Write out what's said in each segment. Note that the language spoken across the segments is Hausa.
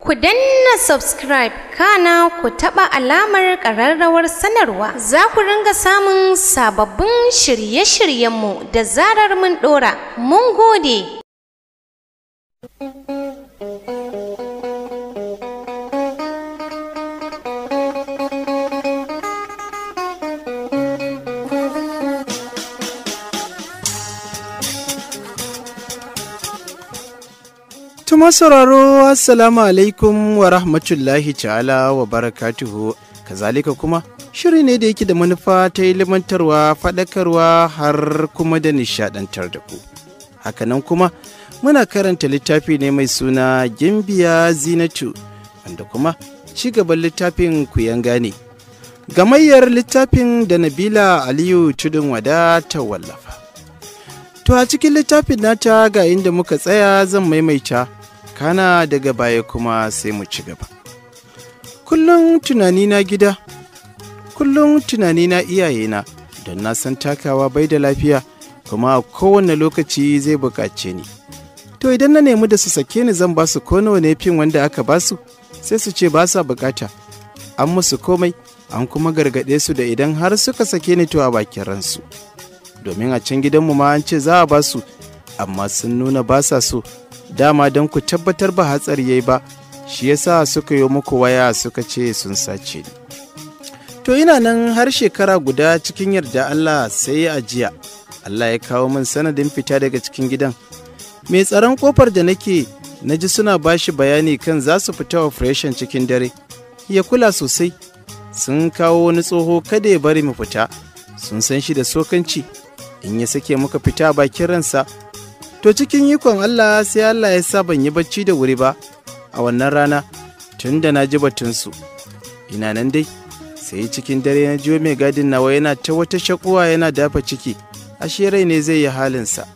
Ku danna subscribe kana ku taɓa alamar ƙararrawar sanarwa, za ku ringa samun sababbin shirye-shiryenmu da zarar mun ɗora. Mun gode! Tuma sauraro, Assalamu alaikum wa rahmatullahi ta'ala wa barakatuhu. Kazalika kuma shiri ne da yake da manufa ta ilimantarwa, faɗakarwa har kuma da nishaɗantar da ku. Hakanan kuma muna karanta littafi ne mai suna Gimbiya Zinatu, wanda kuma ci gaban littafin Kuyanga ne. Gamayyar littafin da Nabila Aliyu Tudun Wada ta wallafa. To a cikin littafin nata ga inda muka tsaya, zan maimaita, kana daga baya kuma sai mu ci gaba. Kullum tunanina gida, kullum tunanina iyayena, don na san takawa bai da lafiya kuma a kowane lokaci zai buƙace ni. To idan na nemi da su sake ni, zan ba su ko nawa ne fin wanda aka ba su, sai su ce ba sa bukata. An musu komai, an kuma gargaɗe su da idan har suka sake ni to a bakin ransu. Domin a can gidanmu ma an ce za a ba su, amma sun nuna ba sa so. Dama don ku tabbatar ba hatsari yayi ba, shi yasa suka yi muku waya suka ce sun sace ni. To ina nan har shekara guda cikin yarda Allah, sai ya ajiya Allah ya kawo min sanadin fita daga cikin gidan. Mai tsaron kofar da nake na ji suna bashi bayani kan za su fita operation cikin dare, ya kula sosai. Sun kawo wani tsoho, kada ya bari mu fita, sun san shi da sokanci, in ya sake muka fita bakin ransa. To cikin ikon Allah sai Allah ya sa ban yi bacci da wuri ba a wannan rana, tun da na ji batunsu. Ina nan dai, sai cikin dare na jiyo mai gadin nawa yana ta wata shakuwa, yana dafa ciki, ashe rai ne zai yi halinsa.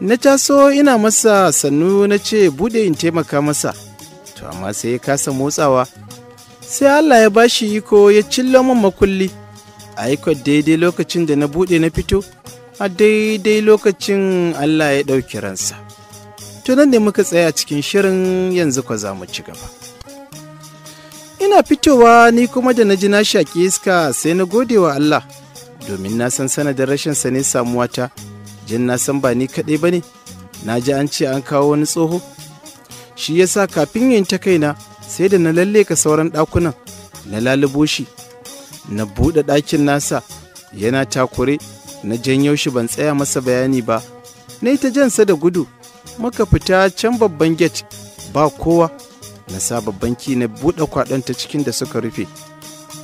Na taso ina masa sannu, na ce bude in taimaka masa, to amma sai ya kasa motsawa. Sai Allah ya bashi iko ya cillo min makulli. Aiko daidai lokacin da na bude na fito, a daidai lokacin Allah ya ɗauki ransa. To nan ne muka tsaya cikin shirin, yanzu kwa za mu ci gaba. Ina fitowa ni kuma da na ji na shaƙi iska, sai na gode wa Allah, domin na san sanadin rashin sa ne samuwata, jin na san ba ni kaɗai ba ne, na ji an ce an kawo wani tsoho. Shi yasa kafin yin ta kaina sai da na lalle ka sauran ɗakunan, na lalubo shi, na buɗe ɗakin nasa, yana takure, na janyo shi, ban tsaya masa bayani ba, na yi ta jansa da gudu, muka fita can babban gate, ba kowa. Na sa babban key na buɗe kwaɗon ta cikin da suka rufe.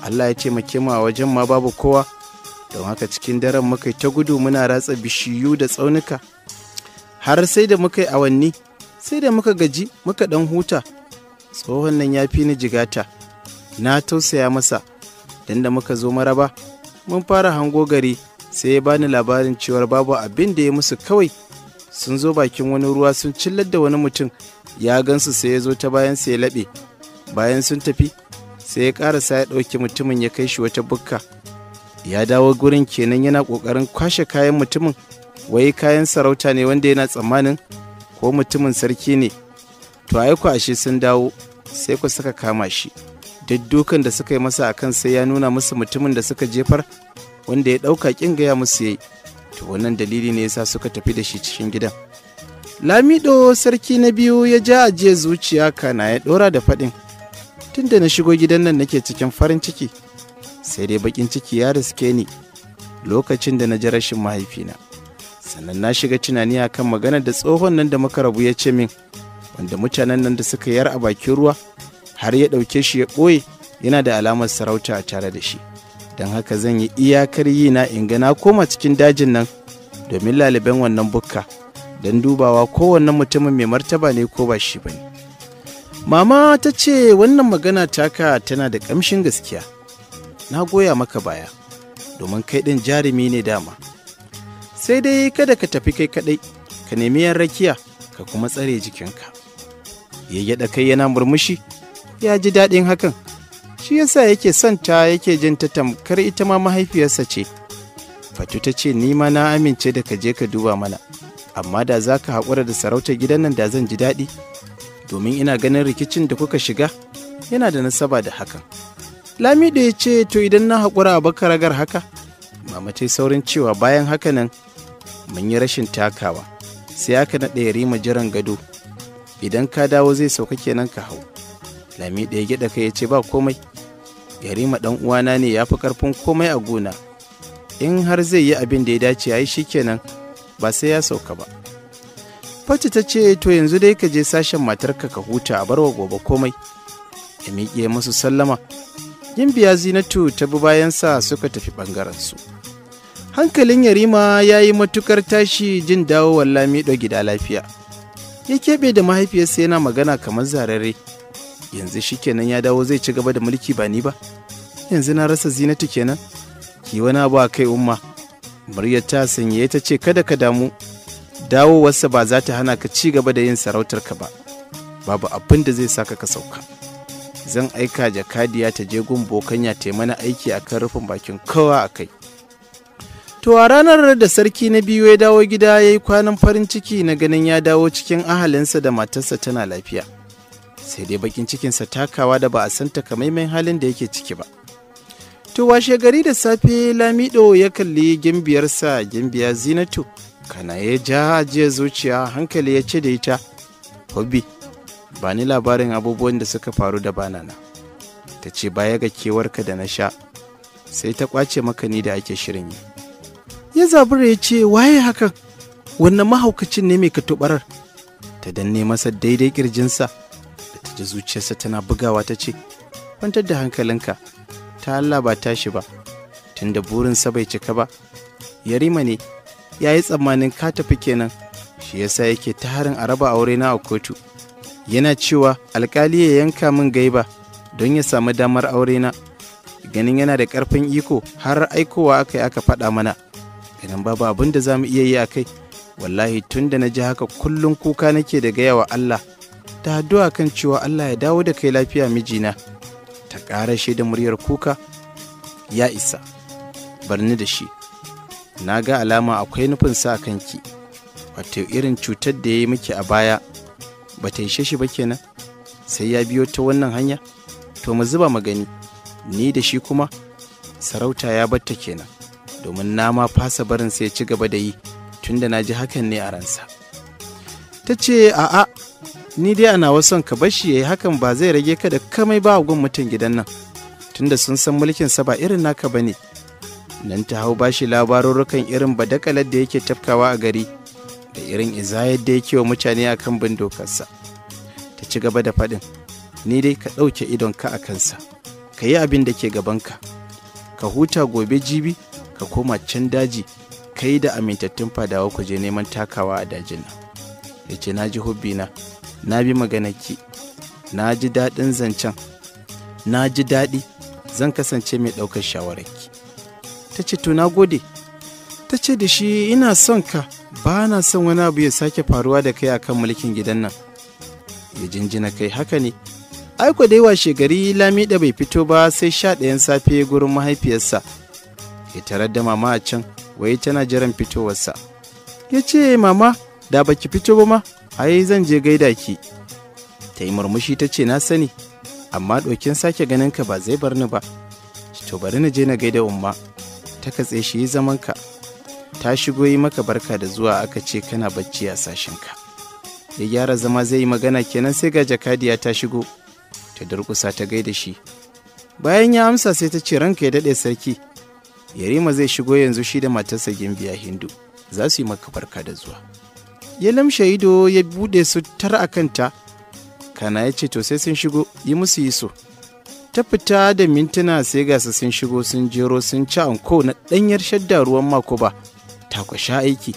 Allah ya taimake mu, a wajen ma babu kowa. Don haka cikin daren muka yi ta gudu, muna ratsa bishiyu da tsaunuka, har sai da muka yi awanni, sai da muka gaji muka ɗan huta. Tsohon nan ya fi ni jigata, na tausaya masa. Dan da muka zo maraba, mun fara hango gari, sai ya bani labarin cewar babu abin da ya musu, kawai sun zo bakin wani ruwa sun cillar da wani mutum, ya gansu sai ya zo ta bayan sai ya laɓe. Bayan sun tafi sai ya ƙarasa ya ɗauki mutumin ya kai shi wata bukka. Ya dawo gurin kenan yana ƙoƙarin kwashe kayan mutumin, wai kayan sarauta ne wanda yana tsammanin ko mutumin sarki ne. To ai ku ashe sun dawo, sai ku suka kama shi. Duk dukan da suka yi masa akan sai ya nuna musu mutumin da suka jefar, wanda ya ɗauka ƙin gaya musu yayi. To wannan dalili ne yasa suka tafi da shi cikin gidan. Lamido sarki na biyu ya ja ajiye zuciya, kana ya ɗora da faɗin, tun da na shigo gidan nan nake cikin farin ciki, sai dai bakin ciki ya riske ni lokacin da na ji rashin mahaifina. Sannan na shiga tunani akan maganar da tsohon nan da muka rabu ya ce min, wanda mutanen nan da suka yar a bakin ruwa har ya ɗauke shi ya ɓoye, yana da alamar sarauta a tare da shi. Don haka zan yi iyakar yi na in ga na koma cikin dajin nan domin laliban wannan bukka, don dubawa kowanne mutumin mai martaba ne ko ba shi ba ne. Mama ta ce wannan magana taka tana da ƙamshin gaskiya, na goya maka baya, domin kai ɗin jarumi ne dama. Sai dai kada ka tafi kai kaɗai, ka nemi yan rakiya, ka kuma tsare jikinka. Ya gyaɗa kai yana murmushi, ya ji daɗin hakan. Shi yasa yake son ta, yake jin ta tamkar ita ma mahaifiyarsa ce. Fatu ta ce ni ma na amince da ka je ka duba mana, amma da za ka haƙura da sarautar gidan nan da zan ji daɗi. Domin ina ganin rikicin da kuka shiga yana da nasaba da hakan. Lamido ya ce, to idan na haƙura a bakaragar haka? Mama ta yi saurin cewa bayan haka nan mun yi rashin takawa, sai aka naɗa Yarima jiran gado. Idan ka dawo zai sauka kenan ka hau. Lamido ya gyaɗa kai ya ce ba komai. Yarima ɗan uwana ne, ya fi ƙarfin komai a gona. In har zai yi abin da ya dace ya yi shi kenan, ba sai ya sauka ba. Fati ta ce, to yanzu dai ka je sashen matarka ka huta, a barwa gobe komai. Ya miƙe musu sallama. Gimbiya Zinatu ta bi bayansa suka tafi ɓangarensu. Hankalin Yarima ya yi matukar tashi jin dawowar Lamido gida lafiya. Ya keɓe da mahaifiyarsa yana magana kamar zarare. Yanzu shikenan ya dawo zai ci gaba da mulki ba ni ba. Yanzu na rasa Zinatu kenan. Ki wani abu a kai umma. Muryar ta sanyaye ta ce kada ka damu. Dawowarsa ba za ta hana ka ci gaba da yin sarautarka ba. Babu abin da zai saka ka sauka. Zan aika jakadiya ta je gun bokanya ta mana aiki a kan rufin bakin kowa a kai. To a ranar da sarki na biyu ya dawo gida ya yi kwanan farin ciki na ganin ya dawo cikin ahalinsa da matarsa tana lafiya. Sai dai bakin cikinsa takawa da ba a san takamaiman halin da yake ciki ba. To washe gari da safe Lamido ya kalli gimbiyarsa Gimbiya Zinatu. Kana ya ja ajiya zuciya hankali ya ce da ita, Hobbi, ba ni labarin abubuwan da suka faru da banana. Ta ce baya ga kewarka da na sha, sai ta kwace maka ni da ake shirin yi. Ya zabura ya ce waye hakan, wannan mahaukacin ne mai katubarar. Ta danne masa daidai kirjinsa da ta ji zuciyarsa tana bugawa ta ce, kwantar da hankalinka, ta Allah ba tashi ba, tunda burinsa bai cika ba. Yarima ne, ya yi tsammanin ka tafi kenan, shi yasa yake ta harin a raba aure na a kotu. Yana cewa alkali ya yanka min gaiba don ya samu damar aure na. Ganin yana da ƙarfin iko har aikowa aka yi aka faɗa mana. Ganin babu abin da za mu iya yi a kai, wallahi tun da na ji haka kullum kuka nake da gaya wa Allah, ta addu'a kan cewa Allah ya dawo da kai lafiya mijina. Ta ƙara da muryar kuka, ya isa, bar ni da shi. Na ga alama akwai nufin sa kanki, wato irin cutar da ya yi miki a baya ba ta ishe shi ba kenan, sai ya biyo ta wannan hanya. To mu zuba magani, ni da shi kuma sarauta ya batta kenan, domin na ma fasa barin sai ya ci gaba da yi tunda na ji hakan ne a ransa. Ta ce a'a, ni dai ana wason ka bashi yayi hakan ba zai rage ka da kamai ba a gun mutan gidan nan, tunda sun san mulkin sa ba irin naka bane. Nan ta hau bashi labarurrukan irin badakalar da yake tafkawa a gari da irin izayar da yake wa mutane a kan bin dokarsa. Ta ci gaba da faɗin, ni dai ka ɗauke idonka a kansa, ka yi abin da ke gabanka, ka huta gobe jibi, ka koma can daji, kai da amintattun fadawa ku je neman takawa a dajin nan. Ya ce na ji hubbina, na bi maganarki, na ji daɗin zancen, na ji daɗi, zan kasance mai ɗaukar shawararki. Ta ce to na gode. Ta ce da shi ina son ka, ba na son wani abu ya sake faruwa da kai akan mulkin gidan nan. Ya jinjina kai haka ne. Aiko dai washe gari Lamido bai fito ba sai 11 safe gurin mahaifiyarsa. Ya tarar da mama a can, wai tana jiran fitowarsa. Ya ce mama, da baki fito ba ma, ai zan je gaida ki. Ta yi murmushi ta ce na sani, amma ɗokin sake ganin ka ba zai bar ni ba. To bari na je na gaida umma. Ta katse shi yi zamanka. Ta shigo yi maka barka da zuwa aka ce kana bacci a sashenka. Ya gyara zama zai yi magana kenan sai ga jakadiya ta shigo. Ta durƙusa ta gaida shi. Bayan ya amsa sai ta ce ranka ya daɗe sarki. Yarima zai shigo yanzu shi da matarsa Gimbiya Hindu. Za su yi maka barka da zuwa. Ya lamshe ido ya buɗe su tar a kanta. Kana ya ce to sai sun shigo yi musu yi so. Ta fita da mintuna sai gasa sun shigo sun jero sun ci anko na ɗanyar shadda ruwan makoba. Ta kwasha aiki.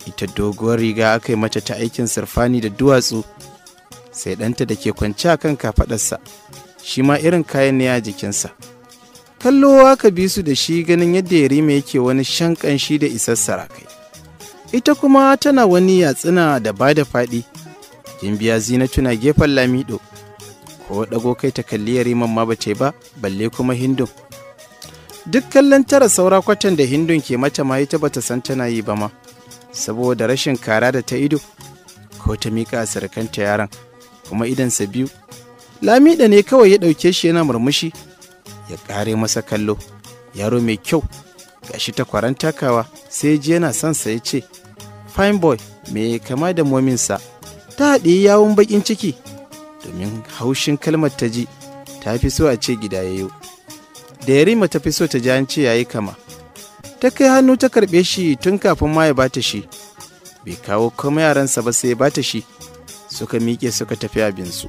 Ita doguwar riga aka yi mata ta aikin sirfani da duwatsu. Sai ɗanta da ke kwance a kan kafaɗarsa, shi ma irin kayan ne a jikinsa. Kallo aka bi su da shi ganin yadda Yarima yake wani shan ƙanshi da isar sarakai. Ita kuma tana wani yatsuna da ba da faɗi. Gimbiya Zinatu na gefen Lamido. Ko ɗago kai ta kalli Yariman ma ba ce ba, balle kuma Hindun. Duk kallon tara saura kwatan da Hindun ke mata ma ita bata san tana yi ba ma, saboda rashin kara da ta ido, ko ta miƙa a sarkanta yaran. kuma idansa biyu. Lamiɗo ne kawai ya ɗauke shi yana murmushi, ya ƙare masa kallo. Yaro mai kyau, gashi ta kwaran takawa, sai ji yana son sa ya ce, "Fine boy, mai kama da mominsa." Ta haɗiye yawun baƙin ciki, domin haushin kalmar ta ji, ta fi so a ce gida yayo. Da Yarima ta fi so ta ji an ce yayi kama. Ta kai hannu ta karɓe shi tun kafin ma ya bata shi. Bai kawo komai yaransa ba sai ya bata shi. Suka miƙe suka tafi abinsu.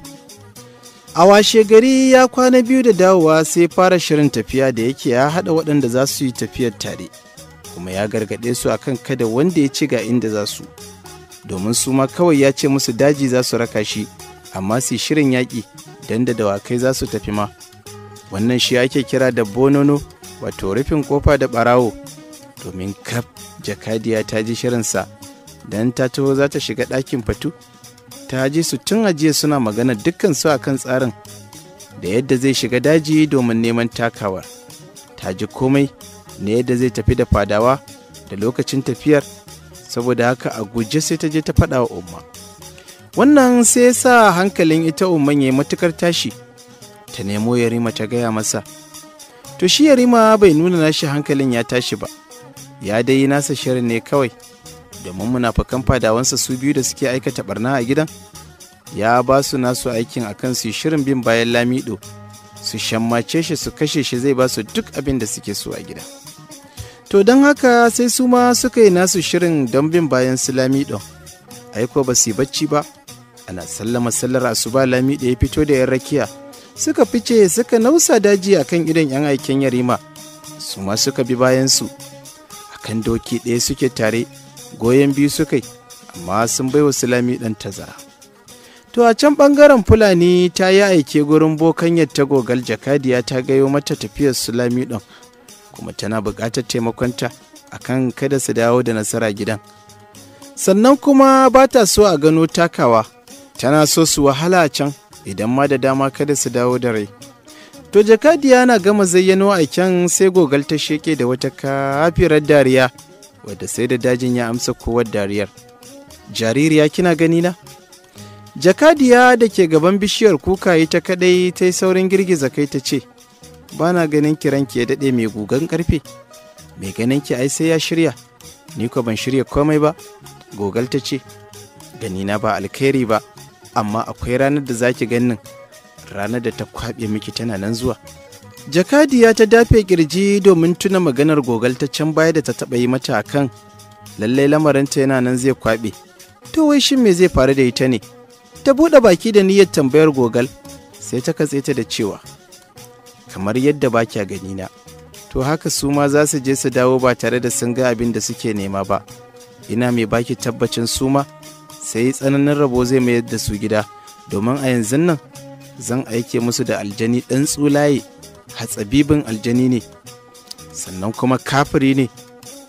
A washe gari ya kwana biyu da dawowa sai fara shirin tafiya, da yake ya haɗa waɗanda za su yi tafiyar tare, kuma ya gargaɗe su akan kada wanda ya ci ga inda za su, domin su ma kawai ya ce musu daji za su raka shi, amma su shirin yaƙi don da dawakai za su tafi ma. Wannan shi ake kira da bonono, wato rufin kofa da ɓarawo, domin kaf jakadiya ta ji shirinsa, don ta taho za ta shiga ɗakin Fatu. Ta ji su tun ajiya suna magana dukkan su akan tsarin da yadda zai shiga daji domin neman takawar. Ta ji komai na yadda zai tafi da fadawa da lokacin tafiyar, saboda haka a guje sai ta je ta faɗa wa Umma. Wannan sai ya sa hankalin ita Umman ya yi matukar tashi, ta nemo Yarima ta gaya masa. To shi Yarima bai nuna nashi hankalin ya tashi ba, ya dai yi nasa shirin ne kawai, domin munafukan fadawansa su biyu da suke aikata barna a gidan, ya ba su nasu aikin akan su shirin bin bayan Lamido, su shammace shi su kashe shi, zai ba su duk abin da suke so a gida. To don haka sai su ma suka yi nasu shirin don bin bayan su Lamido. Aiko ba su yi bacci ba, ana sallama sallar asuba Lamido ya fito da yan rakiya, suka fice suka nausa daji akan idon yan aiken Yarima, su ma suka bi bayan su. Akan doki ɗaya suke tare, goyon biyu suka yi, amma sun baiwa su Lami ɗan tazara. To a can ɓangaren Fulani ta yi aike gurin bokan ta Gogal, jakadiya ta gayo mata tafiyar su Lami ɗin, kuma tana buƙatar taimakonta akan kada su dawo da nasara gidan. Sannan kuma ba ta so a gano takawa, tana so su wahala a can, idan ma da dama kada su dawo da rai. To jakadiya na gama zayyano aiken sai Gogal ta sheke da wata kafirar dariya, wadda sai da dajin ya amsa kowar dariyar. "Jaririya, kina gani na?" Jakadiya da ke gaban bishiyar kuka ita kadai ta yi saurin girgiza kai ta ce, "Ba na ganin kiran ki ya daɗe mai gugan ƙarfe. Mai ganin ki ai sai ya shirya, ni ko ban shirya komai ba." Gogal ta ce, "Ganina ba alkhairi ba, amma akwai ranar da zaki ganin, ranar da ta kwaɓe miki tana nan zuwa." Jakadiya ta dafe kirji domin tuna maganar Gogal ta can baya da ta taɓa yi mata akan lallai lamarinta yana nan zai kwaɓe. To wai shin me zai faru da ita ne? Ta buɗe baki da niyyar tambayar Gogal, sai ta katse ta da cewa, "Kamar yadda ba kya gani na, to haka su ma za su je su dawo ba tare da sun ga abin da suke nema ba. Ina mai baki tabbacin su ma sai tsananin rabo zai mayar da su gida, domin a yanzu nan zan aike musu da aljani ɗan tsulaye, hatsabibin aljani ne, sannan kuma kafiri ne,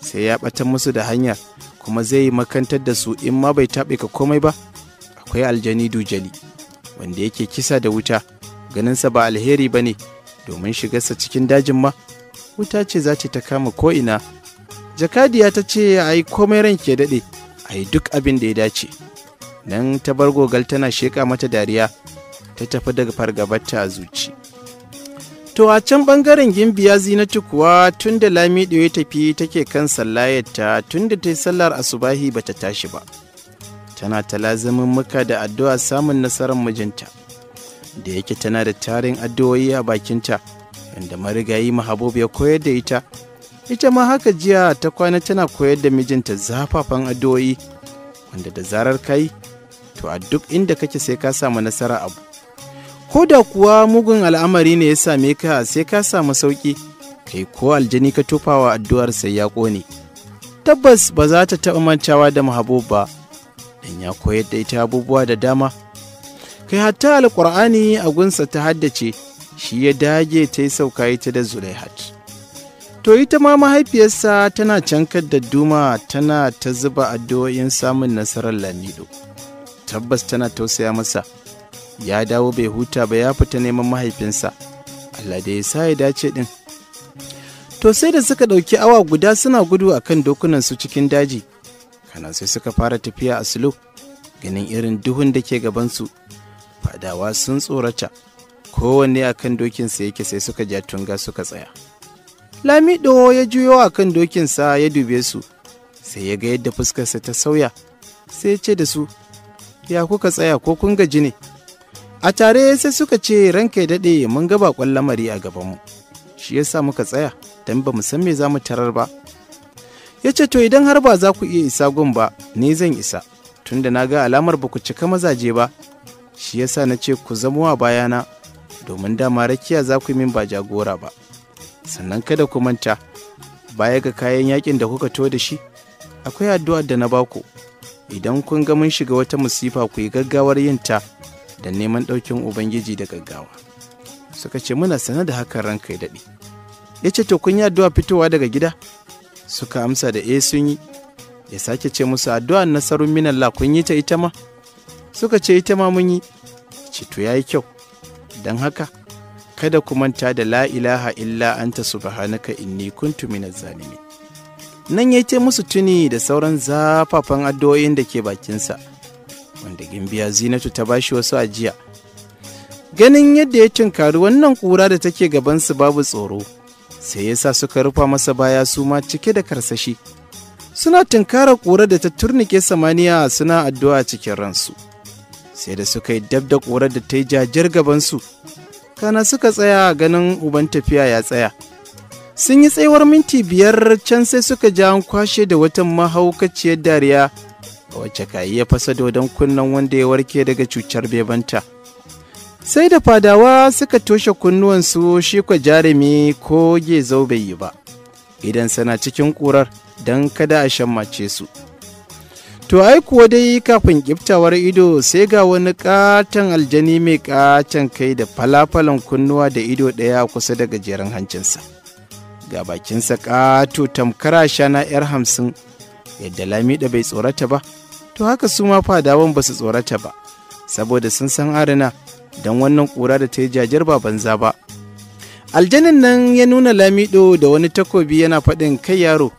sai ya ɓatar musu da hanya, kuma zai yi makantar da su in ma bai taɓe ka komai ba. Akwai aljani dujali wanda yake kisa da wuta, ganinsa ba alheri ba ne, domin shigarsa cikin dajin ma wuta ce za ta kama ko'ina." Jakadiya ta ce, "A yi komai ranke daɗe, a yi duk abin da ya dace." Nan ta bar Gogal tana sheƙa mata dariya, ta tafi daga fargabarta a zuci. To a can ɓangaren Gimbiya Zinatu kuwa, tun da Lamido ya tafi take kan sallayarta, tun da ta yi sallar asubahi bata tashi ba. Tana ta lazumin muka da addu'a samun nasarar mijinta. Da yake tana da tarin addu'o'i a bakinta, wanda marigayi Mahabub ya koyar da ita. Ita ma haka jiya ta kwana tana koyar da mijinta zafafan addu'o'i, wanda da zarar kai, to a duk inda kake sai ka samu nasara abu. Ko da kuwa mugun al'amari ne ya same ka, sai ka samu sauƙi, kai ko aljani ka tofawa addu'ar sai ya ƙone. Tabbas ba za ta taɓa mantawa da Mahabub ba, dan ya koyar da ita abubuwa da dama. Kai hatta Alƙur'ani a gunsa ta haddace, shi ya dage ta yi sauka ita da Zulaihat. To ita ma mahaifiyarsa tana can da duma tana ta zuba addu'o'in samun nasarar Lamido. Tabbas tana tausaya masa. Ya dawo bai huta ba ya fita neman mahaifinsa. Allah da ya sa ya dace din. To sai da suka ɗauki awa guda suna gudu a kan dokunansu cikin daji, kana sai suka fara tafiya a slow, ganin irin duhun da ke gabansu. Fadawa sun tsorata, kowanne akan dokinsa yake, sai suka ja tunga suka tsaya. Lamido ya juyo akan dokinsa ya dube su, sai ya ga yadda fuskarsa ta sauya, sai ya ce da su, "Ya kuka tsaya, ko kun gaji ne?" A tare sai suka ce, "Ranka ya daɗe, mun ga baƙon lamari a gabanmu, shi yasa muka tsaya, don ba mu san me za mu tarar ba." Ya ce, "To, idan har ba za ku iya isa gun ba, ni zan isa, tunda na ga alamar ba ku cika mazaje ba, shi yasa na ce ku zamo a bayana, domin dama rakiya za ku yi min ba jagora ba. Sannan kada ku manta, baya ga kayan yakin da kuka to da shi, akwai addu'ar da na baku. Idan kun ga mun shiga wata musifa, ku yi gaggawar yin ta da neman ɗaukin Ubangiji da gaggawa." Suka ce, "Muna sane da hakan, ranka ya daɗe." Ya ce, "To, kun yi addu'a fitowa daga gida?" Suka amsa da eh, sun yi. Ya sake ce musu, "Addu'a nasarun minallah, kun yi ta ita ma?" Suka ce, "Ita ma mun yi." Ce, "To, yayi kyau. Don haka kada ku manta da la ilaha illa anta subhanaka inni kuntu minaz zalimin." Nan ya ce musu tuni da sauran zafafan addu'o'in da ke bakinsa, wanda Gimbiya Zinatu ta bashi wasu ajiya. Ganin yadda ya tunkari wannan kura da take gabansu babu tsoro, sai ya sa suka rufa masa baya, su ma cike da karsashi. Suna tunkara ƙura da ta turnike samaniya, suna addu'a cikin ransu. Sai da suka yi dab da ƙurar da ta yi jajir gabansu, kana suka tsaya, ganin uban tafiya ya tsaya. Sun yi tsayuwar minti 5 can, sai suka ja an kwashe da wata mahaukaciyar dariya wacce ka iya fasa dodon kunnen wanda ya warke daga cutar bebanta. Sai da fadawa suka toshe kunnuwansu, shi kwa jarumi ko gezau bai yi ba, idan sana cikin ƙurar don kada a shammace su. To, ai kuwa dai kafin ƙiftawar ido, sai ga wani ƙaton aljani mai ƙaton kai da falafalan kunnuwa da ido ɗaya kusa da gajeren hancinsa. Ga bakinsa ƙato tamkar shana 'yar 50. Yadda Lamiɗa bai tsorata ba, to haka su ma fadawan ba su tsorata ba, saboda sun san arina, don wannan ƙura da ta yi jajir ba banza ba. Aljanin nan ya nuna Lamido da wani takobi yana faɗin, "Kai yaro,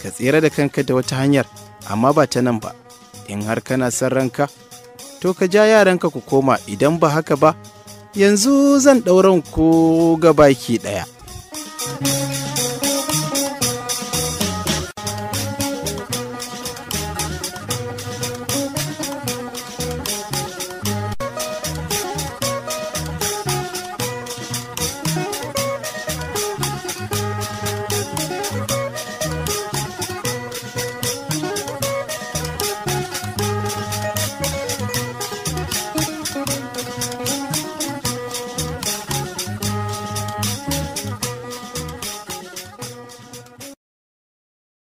ka tsira da kanka da wata hanyar, amma ba ta nan ba. In har kana son ranka, to ka ja yaranka ku koma. Idan ba haka ba, yanzu zan ɗauran ku ga baki ɗaya."